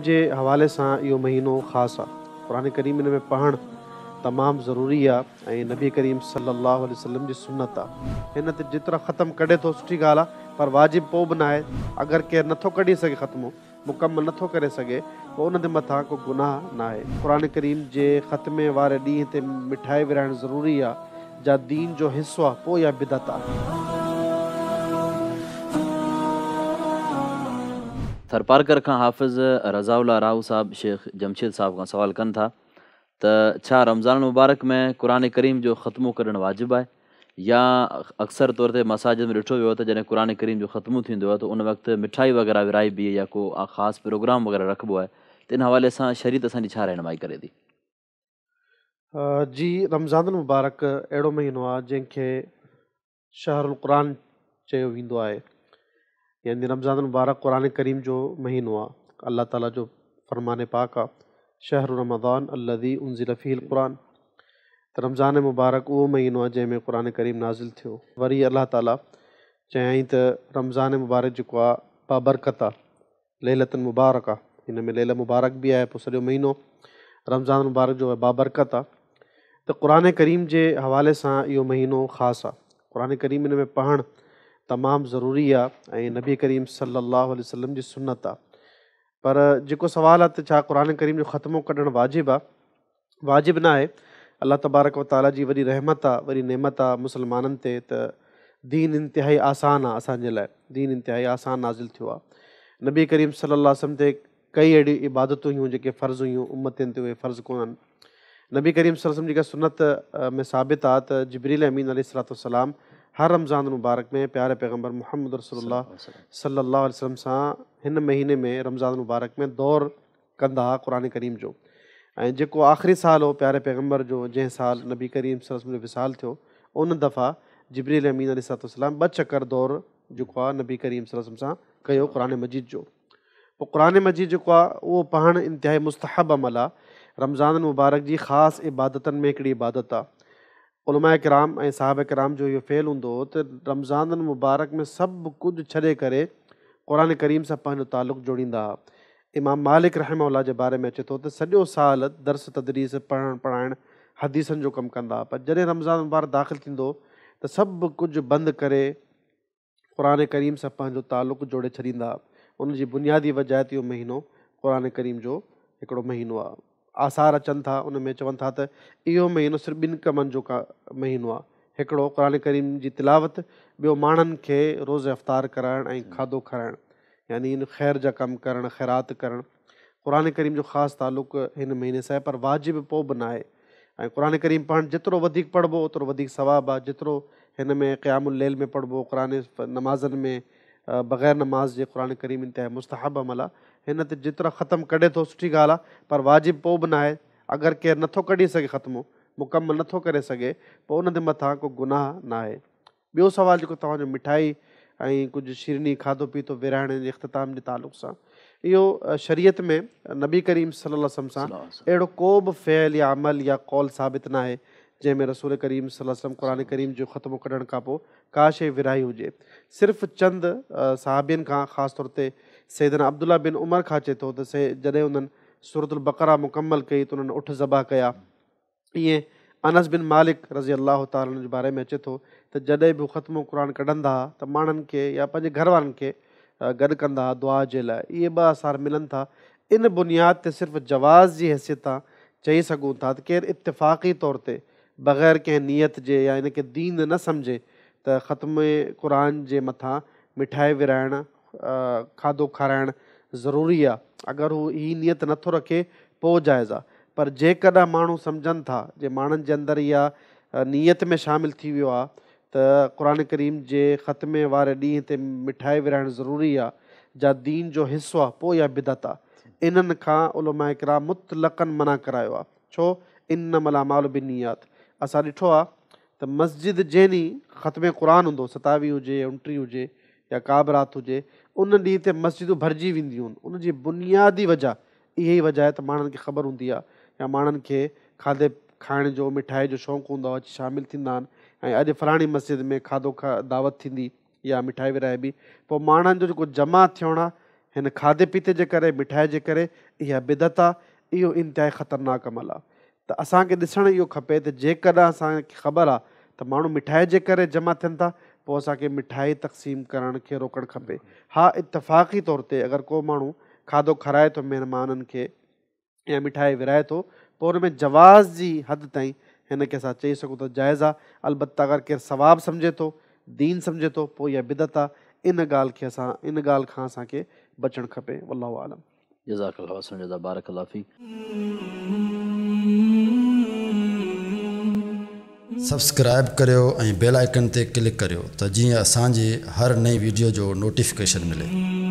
جي حوالي سان اهو مهينو خاص آ. قرآن ڪريم ان ۾ پڙهڻ تمام ضروري آ ۽ نبي ڪريم صلي الله عليه وسلم جي سنت آ. هن تي جيترا ختم ڪڍي ٿو سٺي ڳالهه آ پر واجب پوء به ناهي. اگر ڪير نٿو ڪڍي سگهي ختمو مڪمل نٿو ڪري سگهي پوء ان تي مٿان ڪو گناهه ناهي. قرآن ڪريم جي ختمي واري ڏينهن تي مٺائي ورهائڻ ضروري آ جا دين جو حصو آ پوء اها بدعت آ. ٿرپارڪر کان حافظ رضاء الله راهو صاحب شيخ جمشيد صاحب کان سوال ڪن ٿا ته ڇا رمضان المبارڪ ۾ قرآن ڪريم جو ختمو ڪڍڻ واجب آهي يا اڪثر طور تي مساجد ۾ ڏٺو ويو آهي ته جڏهن قرآن ڪريم جو ختمو ٿيندو آهي ته ان وقت مٺائي وغيره ورهائبي يا ڪو خاص پروگرام وغيره رکبو آهي ته ان حوالي سان شريعت اسان جي ڇا رهنمائي ڪري ٿي؟ جي رمضان المبارڪ اهڙو مهينو آهي جنهن کي شهر القرآن چيو ويندو آهي يعني رمضان المبارڪ قرآن ڪريم جو مهينو آهي الله تعالي جو فرمان پاڪ آهي شهر رمضان الذي انزل فيه القرآن ته رمضان مبارڪ اهو مهينو آهي جنهن ۾ قرآن ڪريم نازل ٿيو وري الله تعالي چيائين ته رمضان مبارڪ جيڪو آهي بابرڪت آهي ليلة مبارڪه، هن ۾ ليله مبارڪ به آهي پوء سڄو مهينو رمضان المبارڪ جو بابرڪت آ ته قرآن ڪريم جي حوالي سان اهو مهينو خاص آ قرآن ڪريم ان ۾ پڙهڻ تمام ضروري آ ۽ نبي ڪريم صلي الله عليه وسلم جي سنت آ پر جيڪو سوال آ ته ڇا قرآن ڪريم جو ختمو ڪڍڻ واجب آ واجب نه آهي، الله تبارڪ و تعاليٰ جي وڏي رحمت آ، وڏي نعمت آ مسلمانن تي ته دين انتهائي آسان آ اسان جي لاء، دين انتهائي آسان نازل ٿيو آ. نبي ڪريم صلي الله عليه وسلم تي ڪئي اهڙيون عبادتون هيون جيڪي فرض هيون امتين تي اهي فرض ڪونهن. نبي ڪريم صلي الله عليه وسلم جي جيڪا سنت ۾ ثابت آ ته جبريل امين عليه الصلوة والسلام هر رمضان المبارڪ ۾ پياري پيغمبر محمد رسول الله صلي الله عليه وسلم سان هن مهيني ۾ رمضان المبارڪ ۾ دور ڪندا ها قرآن ڪريم جو ۽ جيڪو آخري سال هو پياري پيغمبر جو جنهن سال نبي ڪريم صلي الله عليه وسلم جو وصال ٿيو ان دفعا جبريل امين عليه الصلوة والسلام ٻه چڪر دور جيڪو آهي نبي ڪريم صلي الله عليه وسلم سان ڪيو قرآن مجيد جو پوء قرآن مجيد جيڪو آهي اهو پڙهڻ انتهائي مستحب عمل آهي رمضان المبارڪ جي خاص عبادتن ۾ هڪڙي عبادت آهي علماء ڪرام ۽ صحابه ڪرام جو اهو فعل هوندو هو ته رمضان المبارڪ ۾ سڀ ڪجهه ڇڏي ڪري قرآن ڪريم سان پنهنجو تعلق جوڙيندا ها. امام مالڪ رحمه الله جي باري ۾ اچي ٿو ته سڄو سال درس تدريس، پڙهڻ پڙهائڻ، حديثن جو ڪم ڪندا ها پر جڏهن رمضان المبارڪ داخل ٿيندو هو ته سڀ ڪجهه بند ڪري قرآن ڪريم سان پنهنجو تعلق جوڙي ڇڏيندا. ان جي بنيادي وجه آهي ته اهو مهينو قرآن ڪريم جو هڪڙو مهينو آهي. آثار اچن ٿا ان ۾ چون ٿا ته اهو مهينو صرف ٻن ڪمن جو مهينو آهي. هڪڙو قرآن ڪريم جي تلاوت ٻيو ماڻهن کي روزه افطار ڪرائڻ ۽ کاڌو کارائڻ يعني ان خير جا ڪم ڪرڻ، خيرات ڪرڻ. قرآن ڪريم جو خاص تعلق هن مهيني سان آهي پر واجب پوء به ناهي ۽ قرآن ڪريم پڙهڻ جيترو وڌيڪ پڙهبو اوترو وڌيڪ ثواب آهي جيترو هن ۾ قيام الليل ۾ پڙهبو قرآن نمازن ۾ بغير نماز جي قرآن ڪريم انتهائي مستحب عمل آهي هن تي جيترا ختم ڪڍي ٿو سٺي ڳالهه آهي پر واجب پوء به ناهي اگر ڪير نٿو ڪڍي سگهي ختمو مڪمل نٿو ڪري سگهي پوء ان تي مٿان ڪو گناهه ناهي. ٻيو سوال جيڪو توهان جو مٺائي ۽ ڪجهه شيرني کاڌو پيتو ورهائڻ جي اختتام جي تعلق سان اهو شريعت ۾ نبي ڪريم صلي الله عليه وسلم سان اهڙو ڪو به فعل يا عمل يا قول ثابت ناهي جنهن ۾ رسول ڪريم صلي الله عليه وسلم قرآن ڪريم جو ختمو ڪڍڻ کانپوء ڪا شيء ورهائي هجي صرف چند صحابين کان خاص طور تي سيدنا عبدالله بن عمر کان اچي ٿو ته جڏهن انهن سورة البقره مڪمل ڪئي ته انهن اٺ ذبح ڪيا. ائين انس بن مالڪ رضي الله تعالٰي عنه جي باري ۾ اچي ٿو ته جڏهن به هو ختمو قرآن ڪڍندا ها ته ماڻهن کي يا پنهنجي گهر وارن کي گڏ ڪندا ها دعا جي لاء. اهي ٻه آثار ملن ٿا. ان بنياد تي صرف جواز جي حيثيت تان چئي سگهون ٿا ته ڪير اتفاقي طور تي بغير ڪنهن نيت جي يا ان کي دين نه سمجهي ته ختم قرآن جي مٿان مٺائي ورهائڻ کاڌو کارائڻ ضروري آ اگر هو هي نيت نٿو رکي پوء جائز آ پر جيڪڏهن ماڻهو سمجهن ٿا جي ماڻهن جي اندر اها نيت ۾ شامل ٿي ويو آ ته قرآن ڪريم جي ختمي واري ڏينهن تي مٺائي ورهائڻ ضروري آ جا دين جو حصو آ پوء اها بدعت آ انهن کان علماء ڪرام مطلقاً منع ڪرايو آ ڇو انما الاعمال بالنيات اسان ڏٺو آ ته مسجد جنهن ڏينهن ختم قرآن هوندو ستاويهه هجي اڻٽيهه هجي يا ڪا به رات هجي ان ڏينهن تي مسجدون ڀرجي وينديون آهن ان جي بنيادي وجه اها ئي وجه آهي ته ماڻهن کي خبر هوندي آهي يا ماڻهن کي کاڌي کائڻ جو مٺائي جو شوق هوندو آهي اچي شامل ٿيندا آهن ۽ اڄ فلاڻي مسجد ۾ کاڌو دعوت ٿيندي يا مٺائي ورهائبي پوء ماڻهن جو جيڪو جمع ٿيڻ آهي هن کاڌي پيتي جي ڪري، مٺائي جي ڪري، اها بدعت آ، اهو انتهائي خطرناڪ عمل آ. ته اسان کي ڏسڻ اهو کپي ته جيڪڏهن اسان کي خبر آ ته ماڻهو مٺائي جي ڪري جمع ٿين ٿا، پوء اسان کي مٺائي تقسيم ڪرڻ کي روڪڻ کپي. ها اتفاقي طور تي اگر ڪو ماڻهو کاڌو کارائي ٿو مهمانن کي يا مٺائي ورهائي ٿو، پوء ان ۾ جواز جي حد تائين هن کي اسان چئي سگهون ٿا جائز آ، البته اگر ڪير ثواب سمجهي ٿو، دين سمجهي ٿو، پوء اها بدعت آ، ان ڳالهه کي اسان ان ڳالهه کان اسان کي بچڻ کپي. والله اعلم. جزاڪ الله احسن الجزا بارڪ الله فيڪ. سبسڪرائيب ڪريو ۽ بيل آئيڪن تي ڪلڪ ڪريو ته جيئن اسان جي هر نئين ويڊيو جو نوٽيفڪيشن ملي.